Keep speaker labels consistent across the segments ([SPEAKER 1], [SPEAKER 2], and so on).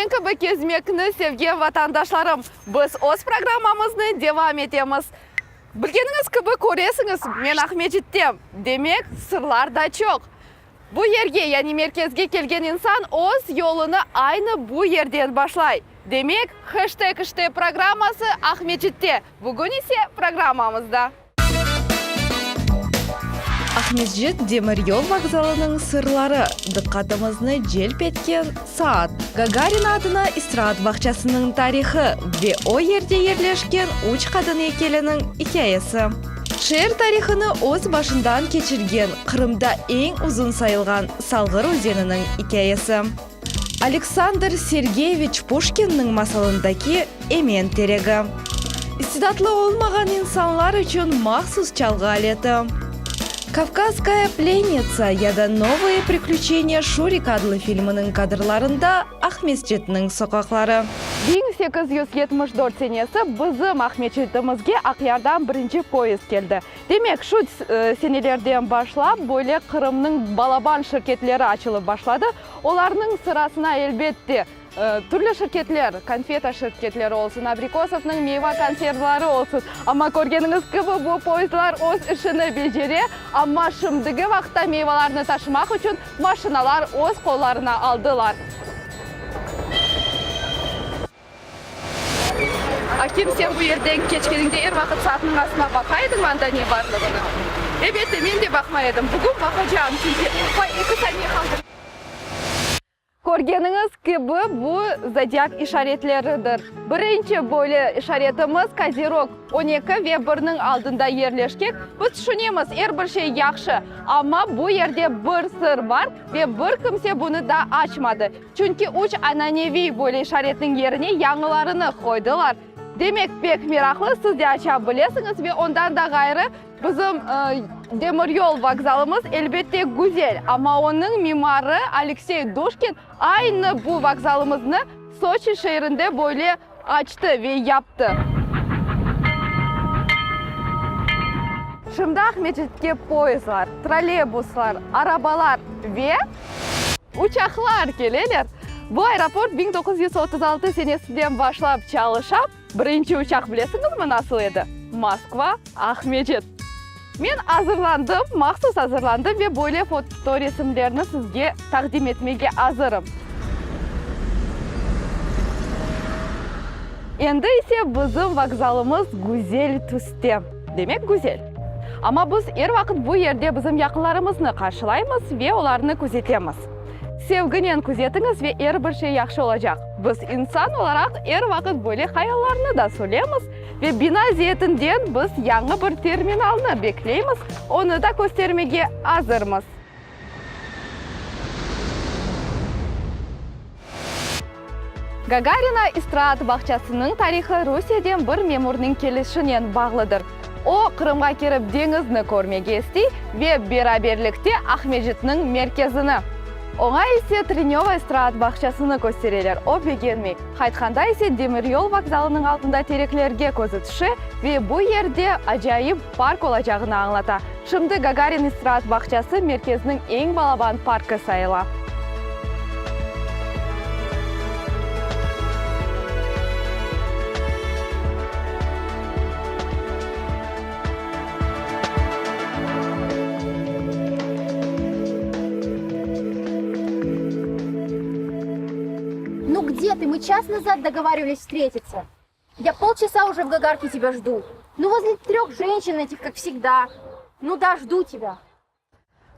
[SPEAKER 1] Men kibi kezmekni sevgen vatandaşlarım, biz öz programmamıznı devam etemiz. Bilgeniñiz kibi, köresiñiz, men Aqmescittem. Demek, sırlar da çoq. Bu yerge, yani merkezge kelgen insan öz yolunı aynı bu yerden başlay. Demek, Heşteg işte programması Aqmescitte, bugün ise programmamızda. Aqmescit demiryol vokzalınıñ sırları, diqqatımıznı celp etken saat, Gagarin adına istiraat bağçasınıñ tarihı ve o yerde yerleşken üç qadın eykeliniñ ikâyesi. Şeer tarihını öz başından keçirgen, Qırımda eñ uzun sayılğan Salğır özeniniñ ikâyesi. Aleksandr Sergeyeviç Puşkinniñ masalındaki emen teregi. İstidatlı olmağan insanlar içün mahsus çalğı aleti. Kavkazskaya plennitsa ya da Novıye priklüçeniya Şurika adlı filminiñ kadrlarında Aqmescitniñ soqaqları. 1874 senesi bizim Aqmescitimizge Aqyardan birinci poyezd keldi. Demek, şu senelerden başlap böyle Qırımnıñ balaban şirketleri açılıp başladı. Olarnıñ sırasına, elbette, türlü şirketler, konfeta şirketleri olsun, Abrikosovnıñ meyva konservları olsun. Amma körgeniñiz kibi, bu poyezdlar öz işini becere, amma şimdigi vaqıtta meyvalarnı taşımaq içün maşinalar öz qollarına aldılar. Akim, sen bu yerden keçkeniñde er vaqıt saatniñ astına baqa ediñmi anda ne barlığını? Elbette, men de baqmay edim. Bugün baqacağım, çünki eki saniye qaldı. Körgeniñiz kibi, bu zodiak işaretleridir. Birinci böyle işaretimiz, Kozerog, 12 ve birniñ aldında yerleşkek. Biz tüşünemiz, er bir şey yahşı, amma bu yerde bir sır bar ve bir kimse bunı daa açmadı. Çünki üç ananeviy böyle işaretniñ yerine yañılarını qoydılar. Demek, pek meraqlı, siz de aça bilesiñiz ve ondan da ğayrı bizim demiryol vokzalımız, elbette, güzel, amma onıñ mimarı Aleksey Duşkin aynı bu vokzalımıznı Soçi şeerinde böyle açtı ve yaptı. Şimdi Aqmescitke poyezdlar, trolleybuslar, arabalar ve. Uçaqlar keleler. Bu aeroport 1936 senesinden başlap çalışa. Birinci uçaq bilesiñizmi nasıl edi? Moskva, Aqmescit. Men azırlandım, mahsus azırlandım ve böyle fotoresimlerni sizge taqdim etmege azırım. Endi ise bizim vokzalımız güzel tüste. Demek, güzel. Amma biz er vaqıt bu yerde bizim yaqınlarımıznı qarşılaymız ve olarnı közetemiz. Sevginen közetiñiz ve er bir şey yahşı olacaq. Biz insan olaraq er vaqıt böyle hayallarnı da sölemiz ve bina zeetinden biz yañı bir terminalnı bekleymiz, onı da köstermege azırmız. Gagarina istiraat bağçasınıñ tarihı Rusiyeden bir memurnıñ kelişinen bağlıdır. O, Qırımğa kirip deñizni körmege istey ve beraberlikte Aqmescitniñ merkezini. Oña ise Trenöva istiraat bağçasını köstereler, o begenmey. Qaytqanda ise demiryol vokzalınıñ altında tereklerge közü tüşe ve bu yerde acayip park olacağını añlata. Şimdi Gagarin istiraat bağçası merkezniñ eñ balaban parkı sayıla.
[SPEAKER 2] Nu gde ty? Мы час назад dogovarivalis vstretitsya. Ya polçasa uje v Gagarke tebâ jdu. Nu vozle tröh jenşin etih, kak vsegda. Nu da, jdu tebâ.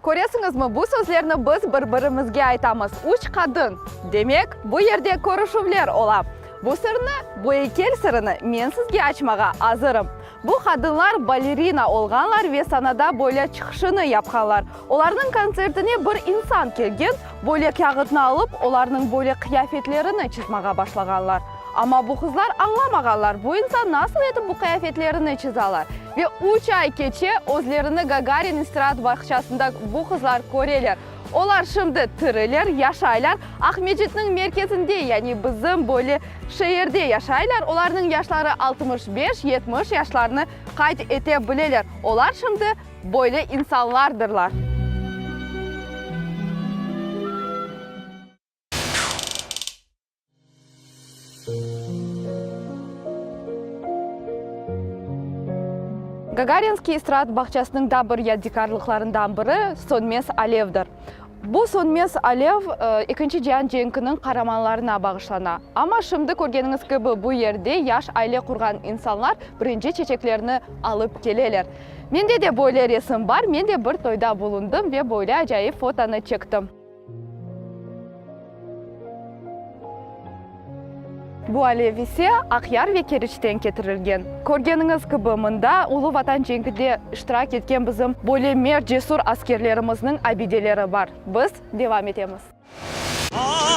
[SPEAKER 1] Köresiñizmi, bu sözlerni biz bir-birimizge aytamız. Üç qadın. Demek, bu yerde körüşüvler ola. Bu sırnı, bu eykel sırını men sizge açmağa azırım. Bu qadınlar balerina olğanlar ve sanada böyle çıqışını yapqanlar. Olarnıñ kontsertine bir insan kelgen, böyle kâğıtnı alıp, olarnıñ böyle qıyafetlerini çızmağa başlağanlar. Amma bu qızlar añlamağanlar, bu insan nasıl etip bu qıyafetlerini çızalar. Ve üç ay keçe, özlerini Gagarin istiraat bağçasında bu qızlar köreler. Olar şimdi tiriler, yaşaylar, Aqmescitniñ merkezinde, yani bizim böyle şeerde yaşaylar. Olarnıñ yaşları 65, 70 yaşlarını qayd ete bileler. Olar şimdi böyle insanlardırlar. Gagarinskiy istiraat bağçasınıñ da bir yadikârlıqlarından biri sönmez alevdir. Bu sönmez alev Ekinci cian cenkiniñ qaramanlarına bağışlana. Amma şimdi körgeniñiz kibi, bu yerde yaş aile qurğan insanlar birinci çeçeklerini alıp keleler. Mende de böyle resim bar, men de bir toyda bulundım ve böyle acayip fotonı çektim. Bu alev ise Aqyar ve Keriçten ketirilgen. Körgeniñiz kibi, mında Ulu Vatan cenkinde iştirak etken bizim böyle mert, cesur askerlerimizniñ abideleri bar. Biz devam etemiz.
[SPEAKER 3] Ah,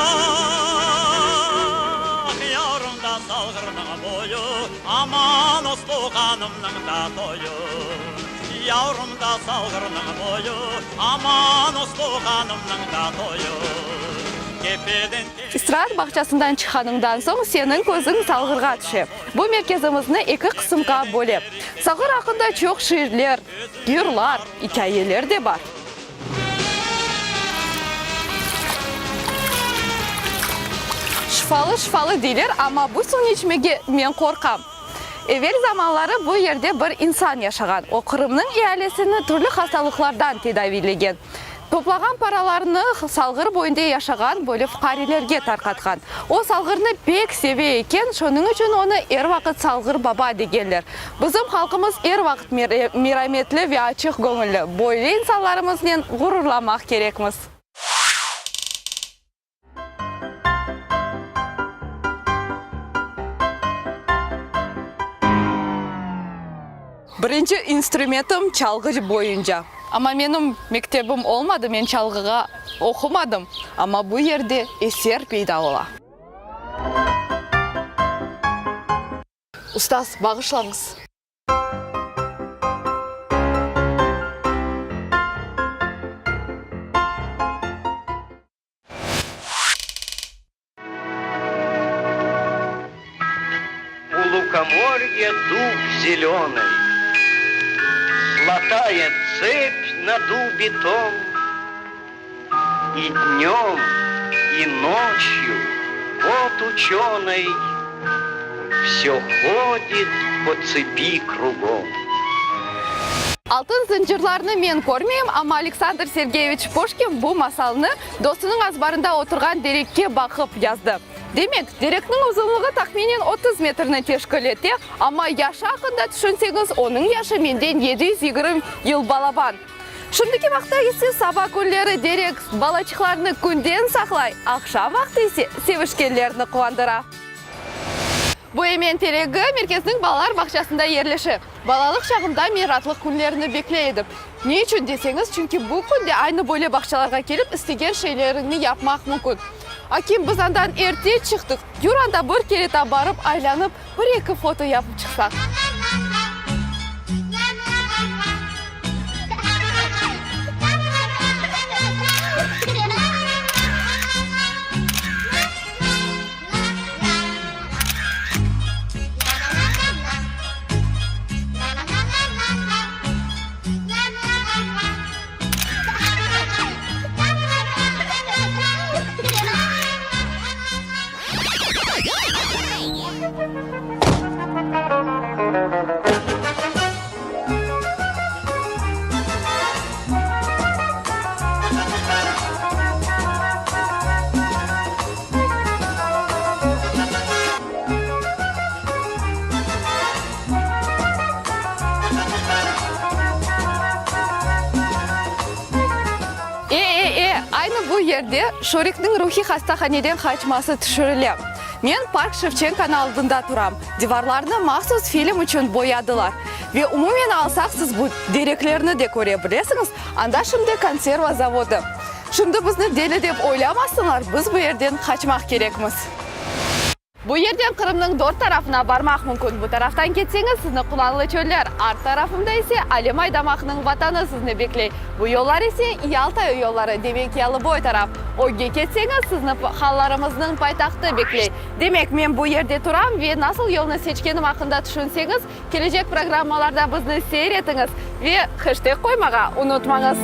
[SPEAKER 3] yarım da Salğırnıñ boyu, Aman Usluğanımnıñ da toyu. Yavrum da Salğırnıñ boyu, Aman Usluğanımnıñ da toyu. Kepeden
[SPEAKER 1] İstiraat bağçasından çıqqanıñdan soñ seniñ közüñ Salğırğa tüşe. Bu merkezimizni eki qısımğa böle. Salğır aqqında çoq şiirler, yırlar, ikâyeler de bar. Şifalı, şifalı deyler, amma bu suvnı içmege men qorqam. Evel zamanları bu yerde bir insan yaşağan. O, Qırımnıñ ealisini türlü hastalıqlardan tedaviylegen. Toplağan paralarını Salğır boyunda yaşağan böyle fuqarelerge tarqatqan. O, Salğırnı pek seve eken, şonıñ içün onı er vaqıt Salğır baba degenler. Bizim halqımız er vaqıt merametli ve açıq göñülli. Böyle insanlarımıznen ğururlanmaq kerekmiz. Birinci instrumentim çalğı boyunca. Amma menim mektebim olmadı, men çalğığa oqumadım, amma bu yerde eser peyda ola. Ustaz, bağışlañız.
[SPEAKER 4] U лукоморья дуб зеленый, Златая цепь на дубе том, И днем, и ночью кот ученый Все ходит по цепи кругом.
[SPEAKER 1] Altın zıncırlarnı men körmeyim, amma Aleksandr Sergeyeviç Puşkin bu masalnı Dostunıñ azbarında oturğan derekke baqıp yazdı. Demek, derekniñ uzunlığı tahminen 30 metrni teşkil ete, amma yaşı aqqında tüşünseñiz, onıñ yaşı menden 720 yıl balaban. Şimdiki vaqıtta ise saba künleri derek balaçıqlarnı künden saqlay, aqşam vaqtı ise sevişkenlerni quvandıra. Bu emen teregi merkezniñ balalar bağçasında yerleşe. Balalıq çağımda men raatlıq künlerini bekley edim. Ne içün deseñiz, çünki bu künde aynı böyle bağçalarğa kelip istegen şeyleriñni yapmaq mümkün. Akim, biz andan erte çıqtıq, yür anda bir kere ta barıp aylanıp, bir-eki foto yapıp çıqsaq. E-e-e, aynı bu yerde Şorikniñ ruhiy hastahaneden qaçması tüşürile. Men Park Şevçenkonıñ aldında turam. Divarlarnı mahsus film içün boyadılar. Ve umumen alsaq siz bu dereklerni de köre bilesiñiz, anda şimdi konserva zavodı. Şimdi bizni deli dep oylamasınlar, biz bu yerden qaçmaq kerekmiz. Bu yerden Qırımnıñ dört tarafına barmaq mümkün. Bu taraftan ketseñiz, sizni qulanlı çöller, art tarafında ise Alim Aydamaqnıñ vatanı sizni bekley. Bu yollar ise Yalta yolları, demek Yalıboy taraf. Ögge ketseñiz, sizni hanlarımıznıñ paytahtı bekley. Demek, men bu yerde turam ve nasıl yolnı seçkenim aqqında tüşünseñiz, Kelecek programmalarda bizni seyir etiñiz ve heşteg qoymağa unutmañız!